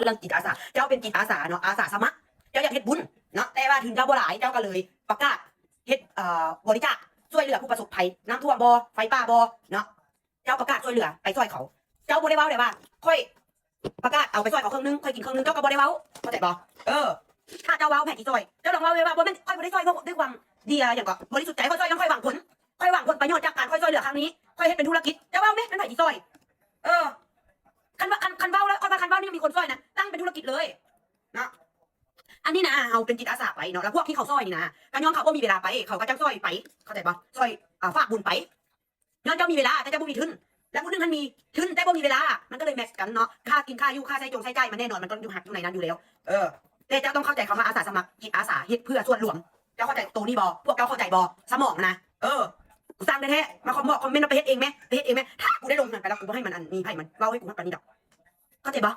ເລື່ອງຈິດອາສາ ເຈົ້າເປັນຈິດອາສາເນາະ ອາສາສະໝັກ ເຈົ້າຢາກເຮັດບຸນເນາະ ແຕ່ວ່າທຶນເຈົ້າບໍ່ຫຼາຍ ເຈົ້າກໍເລີຍປະກາດເຮັດ ເອີ ບໍລິຈາກຊ່ວຍເຫຼືອຜູ້ປະສົບໄພນ້ຳຖ້ວມບໍ ໄຟປ່າບໍເນາະ ເຈົ້າປະກາດຊ່ວຍເຫຼືອໄປຊ່ອຍເຂົາ ເຈົ້າບໍ່ໄດ້ເວົ້າໄດ້ວ່າ ຂ້ອຍປະກາດເອົາໄປຊ່ອຍເຂົາເຄິ່ງໜຶ່ງ ຂ້ອຍກິນເຄິ່ງໜຶ່ງ ເຈົ້າກໍບໍ່ໄດ້ເວົ້າ ເຂົ້າໃຈບໍ່? ເອີ ຖ້າເຈົ້າເວົ້າໃຜຊິຊ່ອຍ ເຈົ້າລອງເວົ້າເລີຍວ່າ ບໍ່ແມ່ນຂ້ອຍບໍ່ໄດ້ຊ່ອຍ ເພາະດ້ວຍຄວາມເດຍ ຫຍັງກໍ ບໍລິສຸດໃຈ ຂ້ອຍຊ່ອຍຍ້ອນຂ້ອຍຫວັງຜົນ ຂ້ອຍຫວັງຜົນປະໂຫຍດຈາກການຂ້ອຍຊ່ອຍເຫຼືອຄັ້ງນີ້ ຂ້ອຍເຮັດເປັນທຸລະກິດ ເຈົ້າເວົ້າແມ້ ແມ່ນໃຜຊິຊ່ອຍ? ເອີ ຄັນວ່າ ຄັນ ຄັນເວົ້າແລ້ວ ຂ້ອຍວ່າຄັນເວົ້ານີ້ມີຄົນຊ່ອຍນະ ຕັ້ງເປັນທຸລະກິດເລີຍເນາະ ອັນນີ້ນະ ເຮົາເປັນຈິດອາສາໄປເນາະ ແລ້ວພວກທີ່ເຂົາຊ່ອຍນີ້ນະ ກໍຍ້ອນເຂົາບໍ່ມີເວລາໄປ ເຂົາກໍຈັ່ງຊ່ອຍໄປ ເຂົ້າໃຈບໍ່? ຊ່ອຍ ອ່າ ຝາກບຸນໄປ ຍ້ອນເຈົ້າມີເວລາ ແຕ່ເຈົ້າບໍ່ມີທຶນ ແລ້ວຜູ້ໜຶ່ງຫັ້ນມີທຶນແຕ່ບໍ່ມີເວລາ ມັນກໍເລີຍແມັດກັນເນາະ ຄ່າກິນ ຄ່າຢູ່ ຄ່າໃຊ້ຈ່ອງໃຊ້ຈ່າຍ ມັນແນ່ນອນ ມັນກໍຢູ່ ຮັກຢູ່ໃນນັ້ນຢູ່ແລ້ວ ເອີ ແຕ່ເຈົ້າຕ້ອງເຂົ້າໃຈຄຳວ່າອາສາສະໝັກ ຈິດອາສາ ເຮັດເພື່ອສ່ວນລວມ ເຈົ້າເຂົ້າໃຈໂຕນີ້ບໍ່? ພວກເຈົ້າເຂົ້າໃຈບໍ່? ສະໝອງນະ ເອີ ກູສ້າງແທ້ໆ ມາຄອມເມນ ຄອມເມັນວ່າໄປເຮັດເອງແມ້ ໄປເຮັດເອງແມ້ ຖ້າກູໄດ້ລົງເຮືອນໄປແລ້ວ ກູບໍ່ໃຫ້ມັນ ອັນ ມີໃຜມັນເວົ້າໃຫ້ກູຮອດປານນີ້ດອກ ເຂົ້າໃຈບໍ່?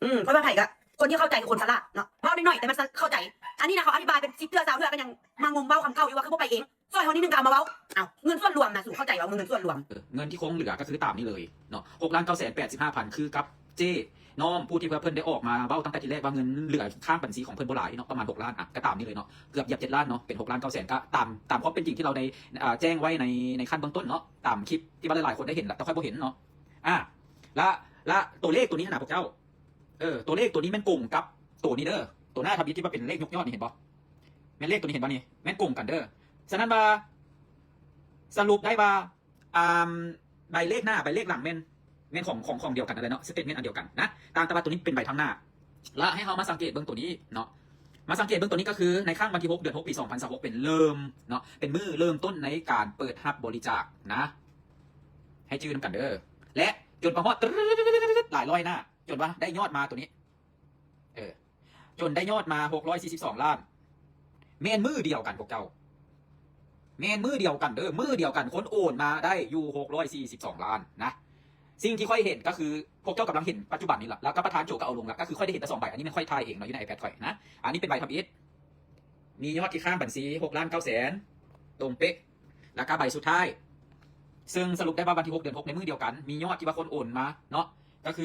ອືມ ຂ້ອຍວ່າໃຜກະ ຄົນທີ່ເຂົ້າໃຈຄືຄົນສະຫຼາດເນາະ ເວົ້າໜ້ອຍໆ ແຕ່ມັນເຂົ້າໃຈ ອັນນີ້ນະ ເຂົາອະທິບາຍເປັນສິບເທື່ອຊາວເທື່ອ ກໍຍັງມາງົມເວົ້າຄຳເກົ່າຢູ່ວ່າ ຄືບໍ່ໄປເອງ ຊ່ອຍເຮົານິດໜຶ່ງກໍເອົາມາເວົ້າ ເອົ້າ ເງິນສ່ວນລວມນະ ສູເຂົ້າໃຈບໍ່? ເງິນ ເງິນສ່ວນລວມ ເອີ ເງິນທີ່ຄົງເຫຼືອກໍຄືຕາມນີ້ເລີຍເນາະ ຫົກລ້ານເກົ້າແສນແປດສິບຫ້າພັນ ຄືກັບເຈ້ນ້ອມ ຜູ້ທີ່ວ່າເພິ່ນໄດ້ອອກມາເວົ້າຕັ້ງແຕ່ທີແລກວ່າ ເງິນເຫຼືອຄ້າງບັນຊີຂອງເພິ່ນບໍ່ຫຼາຍເນາະ ປະມານຫົກລ້ານ ອະ ກໍຕາມນີ້ເລີຍເນາະ ເກືອບຢຽບເຈັດລ້ານເນາະ ເປັນຫົກລ້ານເກົ້າແສນ ກໍຕາມ ຕາມຄວາມເປັນຈິງທີ່ເຮົາໄດ້ ອາ ແຈ້ງໄວ້ໃນ ໃນຂັ້ນເບື້ອງຕົ້ນເນາະ ຕາມຄລິບທີ່ວ່າຫຼາຍໆຄົນໄດ້ເຫັນລະ ແຕ່ຂ້ອຍບໍ່ເຫັນເນາະ ອາ ລະ ລະໂຕເລກໂຕນີ້ຫັ້ນນະ ພວກເຈົ້າ ເອີ ໂຕເລກໂຕນີ້ແມ່ນກົງກັບໂຕນີ້ເດີ ໂຕໜ້າທຳອິດທີ່ວ່າເປັນເລກຍົກຍອດນີ້ ເຫັນບໍ່? ແມ່ນເລກໂຕນີ້ ເຫັນບໍ່ນີ້? ແມ່ນກົງກັນເດີ ສະນັ້ນວ່າ ສະຫຼຸບໄດ້ວ່າ ອາ ໃບເລກໜ້າ ໃບເລກຫຼັງແມ່ນ ແມ່ນຂອງ ຂອງ ຂອງດຽວກັນນັ້ນແຫຼະເນາະ ສະເຕັດເມັ້ນອັນດຽວກັນນະ ຕ່າງແຕ່ວ່າໂຕນີ້ເປັນໃບທາງໜ້າ ລະໃຫ້ເຮົາມາສັງເກດເບິ່ງໂຕນີ້ເນາະ ມາສັງເກດເບິ່ງໂຕນີ້ ກໍຄືໃນຄັ້ງວັນທີຫົກ ເດືອນຫົກ ປີສອງພັນຊາວຫົກ ເປັນເລີ່ມເນາະ ເປັນມື້ເລີ່ມຕົ້ນໃນການເປີດຮັບບໍລິຈາກນະ ໃຫ້ຈື່ນຳກັນເດີ ແລະ ຈົນມາຮອດ ຫຼາຍຮ້ອຍໜ້າ ຈົນວ່າໄດ້ຍອດມາໂຕນີ້ ເອີ ຈົນໄດ້ຍອດມາຫົກຮ້ອຍສີ່ສິບສອງລ້ານ ແມ່ນມື້ດຽວກັນພວກເຈົ້າ ແມ່ນມື້ດຽວກັນເດີ ມື້ດຽວກັນຄົນໂອນມາໄດ້ຢູ່ຫົກຮ້ອຍສີ່ສິບສອງລ້ານນະ ສິ່ງທີ່ຂ້ອຍເຫັນກໍຄື ພວກເຈົ້າກຳລັງເຫັນປັດຈຸບັນນີ້ລະ ແລ້ວກໍປະທານໂຈກໍເອົາລົງລະ ກໍຄືຂ້ອຍໄດ້ເຫັນແຕ່ສອງໃບ ອັນນີ້ແມ່ນຂ້ອຍຖ່າຍເອງເນາະ ຢູ່ໃນໄອແພດຂ້ອຍນະ ອັນນີ້ເປັນໃບທຳອິດ ມີຍອດທີ່ຄ້າງບັນຊີຫົກລ້ານເກົ້າແສນ ຕົງເປະ ແລ້ວກໍໃບສຸດທ້າຍ ເຊິ່ງສະຫຼຸບໄດ້ວ່າວັນທີຫົກ ເດືອນຫົກ ໃນມື້ດຽວກັນ ມີຍອດທີ່ວ່າຄົນໂອນມາເນາະ ກໍຄື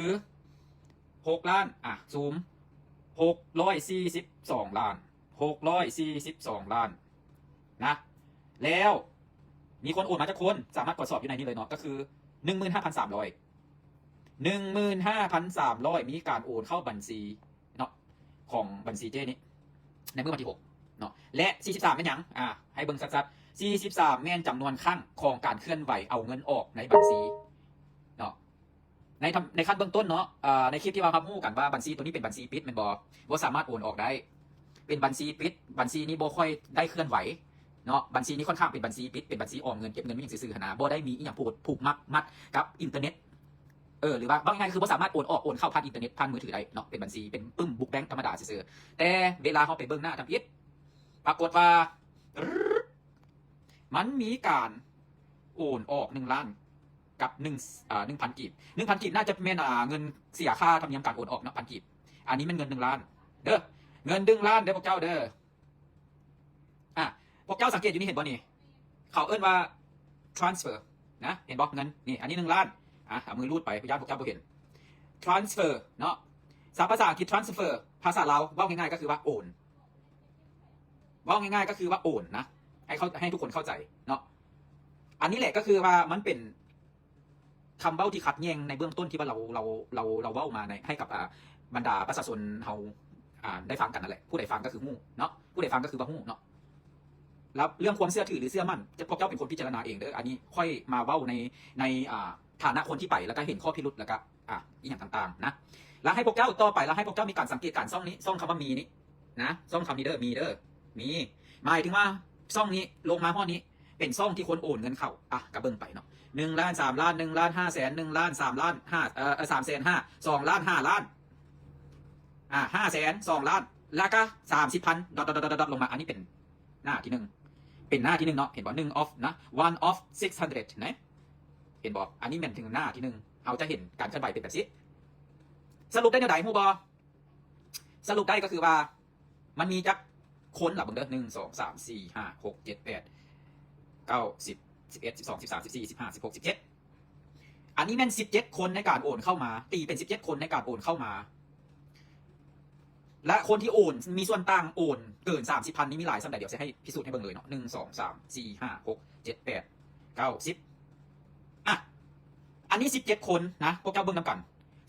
ຫົກລ້ານ ອາ ຊູມ ຫົກຮ້ອຍສີ່ສິບສອງລ້ານ ຫົກຮ້ອຍສີ່ສິບສອງລ້ານນະ ແລ້ວມີຄົນໂອນມາຈັກຄົນ ສາມາດກວດສອບຢູ່ໃນນີ້ເລີຍເນາະ ກໍຄືໜຶ່ງໝື່ນຫ້າພັນສາມຮ້ອຍ ໜຶ່ງໝື່ນຫ້າພັນສາມຮ້ອຍ ມີການໂອນເຂົ້າບັນຊີ ເນາະ ຂອງບັນຊີເຈ້ນີ້ ໃນມື້ວັນທີຫົກເນາະ ແລະ ສີ່ສິບສາມແມ່ນຫຍັງ? ອາ ໃຫ້ເບິ່ງຊັດໆ ສີ່ສິບສາມແມ່ນຈຳນວນຄັ້ງຂອງການເຄື່ອນໄຫວເອົາເງິນອອກໃນບັນຊີເນາະ ໃນທຳ ໃນຂັ້ນເບື້ອງຕົ້ນເນາະ ເອີ ໃນຄລິບທີ່ວ່າຮັບຮູ້ກັນວ່າບັນຊີໂຕນີ້ເປັນບັນຊີປິດແມ່ນບໍ່? ບໍ່ສາມາດໂອນອອກໄດ້ ເປັນບັນຊີປິດ ບັນຊີນີ້ບໍ່ຄ່ອຍໄດ້ເຄື່ອນໄຫວເນາະ ບັນຊີນີ້ຄ່ອນຂ້າງເປັນບັນຊີປິດ ເປັນບັນຊີອອມເງິນ ເກັບເງິນ ມີຫຍັງຊື່ໆຫັ້ນນະ ບໍ່ໄດ້ມີອີ່ຫຍັງຜູກ ຜູກມັດ ມັດກັບອິນເຕີເນັດ ເອີ ຫຼືວ່າເວົ້າງ່າຍໆ ຄືບໍ່ສາມາດໂອນອອກໂອນເຂົ້າຜ່ານອິນເຕີເນັດ ຜ່ານມືຖືໄດ້ເນາະ ເປັນບັນຊີ ເປັນປຶ້ມບຸກແບງທຳມະດາຊື່ໆ ແຕ່ເວລາເຮົາໄປເບິ່ງໜ້າທຳອິດ ປາກົດວ່າ ມັນມີການໂອນອອກໜຶ່ງລ້ານກັບໜຶ່ງ ອາ ໜຶ່ງພັນກີບ ໜຶ່ງພັນກີບໜ້າຈະແມ່ນ ອາ ເງິນເສຍຄ່າທຳນຽມການໂອນອອກເນາະ ພັນກີບ ອັນນີ້ແມ່ນເງິນໜຶ່ງລ້ານເດີ ເງິນໜຶ່ງລ້ານເດີພວກເຈົ້າເດີ ອາ ພວກເຈົ້າສັງເກດຢູ່ນີ້ເຫັນບໍ່ນີ້? ເຂົາເອີ້ນວ່າ transfer ນະ ເຫັນບໍ່? ເງິນນີ້ ອັນນີ້ໜຶ່ງລ້ານ ອາ ເອົາມືລູດໄປ ຢ້ານພວກເຈົ້າບໍ່ເຫັນ transfer ເນາະ ສາ ພາສາອັງກິດ transfer ພາສາລາວເວົ້າງ່າຍໆ ກໍຄືວ່າໂອນ ເວົ້າງ່າຍໆ ກໍຄືວ່າໂອນນະ ໃຫ້ເຂົ້າ ໃຫ້ທຸກຄົນເຂົ້າໃຈເນາະ ອັນນີ້ແຫຼະ ກໍຄືວ່າມັນເປັນ ຄຳເວົ້າທີ່ຂັດແຍ່ງໃນເບື້ອງຕົ້ນທີ່ວ່າເຮົາ ເຮົາ ເຮົາ ເຮົາເວົ້າມາໃນ ໃຫ້ກັບ ອ່າ ບັນດາປະຊາຊົນເຮົາ ອ່າ ໄດ້ຟັງກັນນັ້ນແຫຼະ ຜູ້ໃດຟັງກໍຄືຮູ້ເນາະ ຜູ້ໃດຟັງກໍຄືວ່າຮູ້ເນາະ ແລ້ວເລື່ອງຄວາມເຊື່ອຖື ຫຼື ເຊື່ອໝັ້ນ ພວກເຈົ້າເປັນຄົນພິຈາລະນາເອງເດີ ອັນນີ້ຂ້ອຍມາເວົ້າໃນ ໃນ ອ່າ ຖານະຄົນທີ່ໄປ ແລ້ວກໍເຫັນຂໍ້ພິລຸດ ແລ້ວກໍ ອ່າ ອີ່ຫຍັງຕ່າງໆນະ ແລ້ວໃຫ້ພວກເຈົ້າຕໍ່ໄປ ແລ້ວໃຫ້ພວກເຈົ້າມີການສັງເກດການຊ່ອງນີ້ ຊ່ອງຄຳວ່າມີນີ້ນະ ຊ່ອງຄຳນີ້ເດີ ມີເດີ ມີ ໝາຍເຖິງວ່າຊ່ອງນີ້ລົງມາຮອດນີ້ ເປັນຊ່ອງທີ່ຄົນໂອນເງິນເຂົ້າ ອ່ະ ກະເບິ່ງໄປເນາະ ໜຶ່ງລ້ານ ສາມລ້ານ ໜຶ່ງລ້ານ ຫ້າແສນ ໜຶ່ງລ້ານ ສາມລ້ານ ຫ້າ ເອີ ເອີ ສາມແສນຫ້າ ສອງລ້ານ ຫ້າລ້ານ ອ່າ ຫ້າແສນ ສອງລ້ານ ແລ້ວກະສາມສິບພັນ ດອດໆໆໆລົງມາ ອັນນີ້ເປັນໜ້າທີໜຶ່ງ ເປັນໜ້າທີໜຶ່ງເນາະ ເຫັນບໍ່ ໜຶ່ງ of ນະ one of six hundred ນະ ເຫັນບໍ່ ອັນນີ້ແມ່ນເຖິງໜ້າທີໜຶ່ງ ເຮົາຈະເຫັນການເຄື່ອນໄຫວເປັນແບບຊີ້ ສະຫຼຸບໄດ້ແນວໃດຮູ້ບໍ່? ສະຫຼຸບໄດ້ກໍຄືວ່າ ມັນມີຈັກຄົນລະ ເບິ່ງເດີ ໜຶ່ງ ສອງ ສາມ ສີ່ ຫ້າ ຫົກ ເຈັດ ແປດ ເກົ້າ ສິບ ສິບເອັດ ສິບສອງ ສິບສາມ ສິບສີ່ ສິບຫ້າ ສິບຫົກ ສິບເຈັດ ອັນນີ້ແມ່ນສິບເຈັດຄົນໃນການໂອນເຂົ້າມາ ຕີເປັນສິບເຈັດຄົນໃນການໂອນເຂົ້າມາ ແລະ ຄົນທີ່ໂອນ ມີສ່ວນຕ່າງໂອນເກີນສາມສິບພັນນີ້ມີຫຼາຍສ່ຳໃດ? ດຽວຊິໃຫ້ພິສູດໃຫ້ເບິ່ງເລີຍເນາະ ໜຶ່ງ ສອງ ສາມ ສີ່ ຫ້າ ຫົກ ເຈັດ ແປດ ເກົ້າ ສິບ ອ່ະ ອັນນີ້ສິບເຈັດຄົນນະ ພວກເຈົ້າເບິ່ງນຳກັນ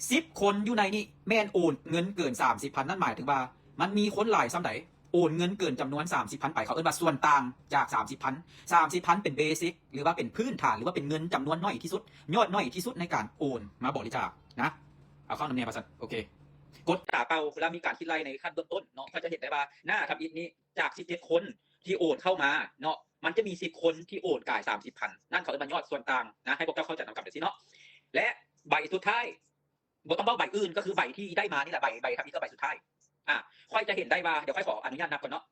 ສິບຄົນຢູ່ໃນນີ້ແມ່ນໂອນເງິນເກີນສາມສິບພັນ ນັ້ນໝາຍເຖິງວ່າມັນມີຄົນຫຼາຍສ່ຳໃດ ໂອນເງິນເກີນຈຳນວນສາມສິບພັນໄປ ເຂົາເອີ້ນວ່າສ່ວນຕ່າງຈາກສາມສິບພັນ ສາມສິບພັນເປັນເບສິກ ຫຼືວ່າເປັນພື້ນຖານ ຫຼືວ່າເປັນເງິນຈຳນວນໜ້ອຍທີ່ສຸດ ຍອດໜ້ອຍທີ່ສຸດໃນການໂອນມາບໍລິຈາກນະ ເອົາເຂົ້ານຳແດ່ວ່າຊັ້ນ ໂອເຄ ກົດຕາເປົ່າ ເວລາມີການຄິດໄລ່ໃນຂັ້ນເບື້ອງຕົ້ນເນາະ ຂ້ອຍຈະເຫັນໄດ້ວ່າໜ້າທຳອິດນີ້ຈາກສິບເຈັດຄົນທີ່ໂອນເຂົ້າມາເນາະ ມັນຈະມີສິບຄົນທີ່ໂອນກາຍສາມສິບພັນ ນັ້ນເຂົາເອີ້ນວ່າຍອດສ່ວນຕ່າງນະ ໃຫ້ພວກເຈົ້າເຂົ້າໃຈນຳກັນແບບຊີ້ເນາະ ແລະ ໃບສຸດທ້າຍ ບໍ່ຕ້ອງເວົ້າໃບອື່ນ ກໍຄືໃບທີ່ໄດ້ມານີ້ແຫຼະ ໃບ ໃບທຳອິດ ກໍໃບສຸດທ້າຍ ອ່າ ຂ້ອຍຈະເຫັນໄດ້ວ່າ ດຽວຂ້ອຍຂໍອະນຸຍາດນັບກ່ອນເນາະ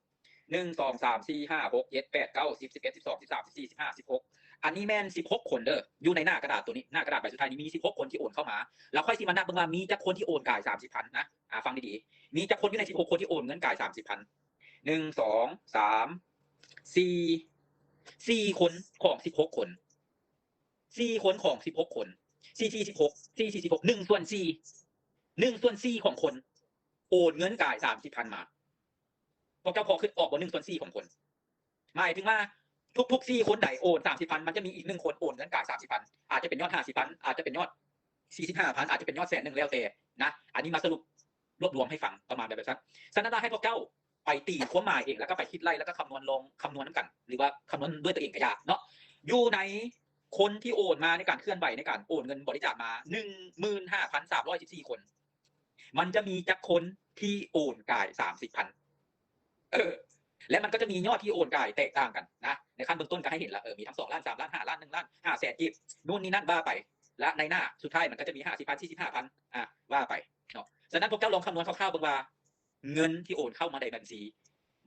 ໜຶ່ງ ສອງ ສາມ ສີ່ ຫ້າ ຫົກ ເຈັດ ແປດ ເກົ້າ ສິບ ສິບເອັດ ສິບສອງ ສິບສາມ ສິບສີ່ ສິບຫ້າ ສິບຫົກ ອັນນີ້ແມ່ນສິບຫົກຄົນເດີ ຢູ່ໃນໜ້າກະດາດໂຕນີ້ ໜ້າກະດາດໃບສຸດທ້າຍນີ້ມີສິບຫົກຄົນທີ່ໂອນເຂົ້າມາ ແລ້ວຂ້ອຍຊິມານັບເບິ່ງວ່າມີຈັກຄົນທີ່ໂອນກາຍສາມສິບພັນນະ ອ່າ ຟັງດີໆ ມີຈັກຄົນຢູ່ໃນສິບຫົກຄົນທີ່ໂອນເງິນກາຍສາມສິບພັນ ໜຶ່ງ ສອງ ສາມ ສີ່ ສີ່ຄົນຂອງສິບຫົກຄົນ ສີ່ຄົນຂອງສິບຫົກຄົນ ສີ່ສີ່ສິບຫົກ ສີ່ສີ່ສິບຫົກ ໜຶ່ງສ່ວນສີ່ ໜຶ່ງສ່ວນສີ່ຂອງຄົນໂອນເງິນກາຍສາມສິບພັນມາ ພວກເຈົ້າພໍຄິດອອກບໍ່ ໜຶ່ງສ່ວນສີ່ຂອງຄົນ ໝາຍເຖິງວ່າທຸກໆສີ່ຄົນໃດໂອນສາມສິບພັນ ມັນຈະມີອີກໜຶ່ງຄົນໂອນເງິນກາຍສາມສິບພັນ ອາດຈະເປັນຍອດຫ້າສິບພັນ ອາດຈະເປັນຍອດສີ່ສິບຫ້າພັນ ອາດຈະເປັນຍອດແສນໜຶ່ງ ແລ້ວແຕ່ນະ ອັນນີ້ມາສະຫຼຸບລວບລວມໃຫ້ຟັງປະມານແບບນັ້ນ ສະນັ້ນລະໃຫ້ພວກເຈົ້າ ໄປຕີຄວາມໝາຍເອງ ແລ້ວກໍໄປຄິດໄລ່ ແລ້ວກໍຄຳນວນ ລອງຄຳນວນນຳກັນ ຫຼືວ່າຄຳນວນດ້ວຍຕົວເອງກໍຢາເນາະ ຢູ່ໃນຄົນທີ່ໂອນມາໃນການເຄື່ອນໄຫວໃນການໂອນເງິນບໍລິຈາກມາ ໜຶ່ງໝື່ນຫ້າພັນສາມຮ້ອຍສິບສີ່ຄົນ ມັນຈະມີຈັກຄົນທີ່ໂອນກາຍສາມສິບພັນ ເອີ ແລະ ມັນກໍຈະມີຍອດທີ່ໂອນກາຍແຕກຕ່າງກັນນະ ໃນຂັ້ນເບື້ອງຕົ້ນກໍໃຫ້ເຫັນລະ ເອີ ມີທັງສອງລ້ານ ສາມລ້ານ ຫ້າລ້ານ ໜຶ່ງລ້ານ ຫ້າແສນກີບ ນູ້ນນີ້ນັ້ນວ່າໄປ ແລະ ໃນໜ້າສຸດທ້າຍມັນກໍຈະມີຫ້າສິບພັນ ສີ່ສິບຫ້າພັນ ອ່າ ວ່າໄປເນາະ ສະນັ້ນພວກເຈົ້າລອງຄຳນວນຄ່າວໆເບິ່ງວ່າ ເງິນທີ່ໂອນເຂົ້າມາໃນບັນຊີ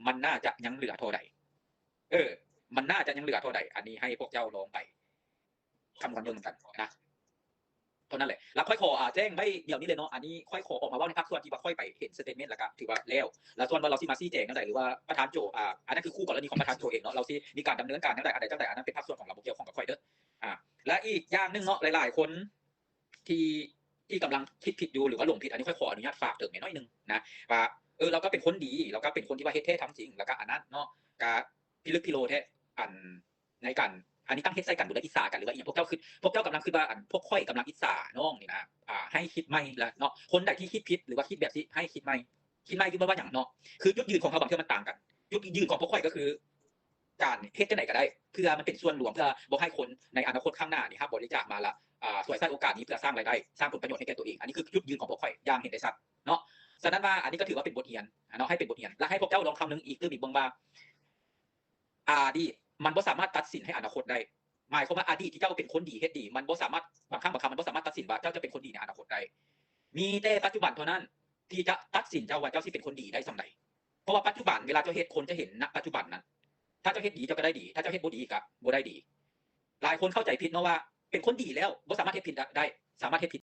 ມັນໜ້າຈະຍັງເຫຼືອເທົ່າໃດ ເອີ ມັນໜ້າຈະຍັງເຫຼືອເທົ່າໃດ ອັນນີ້ໃຫ້ພວກເຈົ້າລອງໄປຄຳນວນເບິ່ງນຳກັນນະ ເທົ່ານັ້ນແຫຼະ ແລ້ວຂ້ອຍຂໍ ອ່າ ແຈ້ງໄວ້ດຽວນີ້ເລີຍເນາະ ອັນນີ້ຂ້ອຍຂໍອອກມາເວົ້າໃນພາກສ່ວນທີ່ວ່າຂ້ອຍໄປເຫັນສະເຕັດເມັນ ແລ້ວກະຖືວ່າແລ້ວ ແລ້ວສ່ວນວ່າລາວຊິມາຊີ້ແຈງແນວໃດ ຫຼືວ່າປະທານໂຈ ອ່າ ອັນນັ້ນຄືຄູ່ກໍລະນີຂອງປະທານໂຈເອງເນາະ ລາວຊິມີການດຳເນີນການແນວໃດ ອັນໃດຈັ່ງໃດ ອັນນັ້ນເປັນພາກສ່ວນຂອງລາວ ບໍ່ກ່ຽວຂ້ອງກັບຂ້ອຍເດີ ອ່າ ແລະ ອີກຢ່າງໜຶ່ງເນາະ ຫຼາຍໆຄົນ ທີ່ ທີ່ກຳລັງຄິດຜິດຢູ່ ຫຼືວ່າຫຼົງຜິດ ອັນນີ້ຂ້ອຍຂໍອະນຸຍາດຝາກເຖິງໜ້ອຍໜຶ່ງນະ ວ່າ ເອີ ລາວກໍເປັນຄົນດີ ລາວກໍເປັນຄົນທີ່ວ່າເຮັດແທ້ທຳຈິງ ແລ້ວກໍອັນນັ້ນເນາະ ກໍພິລຶກພິໂລແທ້ ອັນ ໃນການ ອັນນີ້ຕັ້ງເຮັດໃສ່ກັນບໍ່ໄດ້ ອິດສາກັນ ຫຼືວ່າອີ່ຫຍັງ ພວກເຈົ້າຄິດ ພວກເຈົ້າກຳລັງຄິດວ່າ ອັນ ພວກຂ້ອຍກຳລັງອິດສານ້ອງນີ້ນະ ອ່າ ໃຫ້ຄິດໃໝ່ລະເນາະ ຄົນໃດທີ່ຄິດຜິດ ຫຼືວ່າຄິດແບບຊິ ໃຫ້ຄິດໃໝ່ ຄິດໃໝ່ຢູ່ບໍ່ວ່າຫຍັງເນາະ ຄືຈຸດຢືນຂອງເຮົາບາງເທື່ອມັນຕ່າງກັນ ຈຸດຢືນຂອງພວກຂ້ອຍກໍຄື ການເຮັດຈັ່ງໃດກໍໄດ້ ເພື່ອມັນເປັນສ່ວນລວມ ເພື່ອບໍ່ໃຫ້ຄົນໃນອະນາຄົດຂ້າງໜ້ານີ້ຮັບບໍລິຈາກມາ ແລ້ວ ອ່າ ສວຍໃຊ້ໂອກາດນີ້ເພື່ອສ້າງລາຍໄດ້ ສ້າງຜົນປະໂຫຍດໃຫ້ແກ່ຕົວເອງ ອັນນີ້ຄືຈຸດຢືນຂອງພວກຂ້ອຍຢ່າງເຫັນໄດ້ຊັດເນາະ ສະນັ້ນວ່າ ອັນນີ້ກໍຖືວ່າເປັນບົດຮຽນເນາະ ໃຫ້ເປັນບົດຮຽນ ແລະ ໃຫ້ພວກເຈົ້າລອງຄຳນຶງອີກຕື່ມອີກເບິ່ງວ່າ ອະດີດມັນບໍ່ສາມາດຕັດສິນໃຫ້ອະນາຄົດໄດ້ ໝາຍຄວາມວ່າອະດີດທີ່ເຈົ້າເປັນຄົນດີເຮັດດີ ມັນບໍ່ສາມາດ ບາງຄັ້ງບາງຄາວມັນບໍ່ສາມາດຕັດສິນວ່າເຈົ້າຈະເປັນຄົນດີໃນອະນາຄົດໄດ້ ມີແຕ່ປັດຈຸບັນເທົ່ານັ້ນ ທີ່ຈະຕັດສິນເຈົ້າວ່າເຈົ້າຊິເປັນຄົນດີໄດ້ສ່ຳໃດ ເພາະວ່າປັດຈຸບັນເວລາເຈົ້າເຮັດ ຄົນຈະເຫັນ ນະ ປັດຈຸບັນນັ້ນ ຖ້າເຈົ້າເຮັດດີເຈົ້າກໍໄດ້ດີ ຖ້າເຈົ້າເຮັດບໍ່ດີກໍບໍ່ໄດ້ດີ ຫຼາຍຄົນເຂົ້າໃຈຜິດເນາະວ່າ ເປັນຄົນດີແລ້ວບໍ່ສາມາດເຮັດຜິດໄດ້ ສາມາດເຮັດຜິດ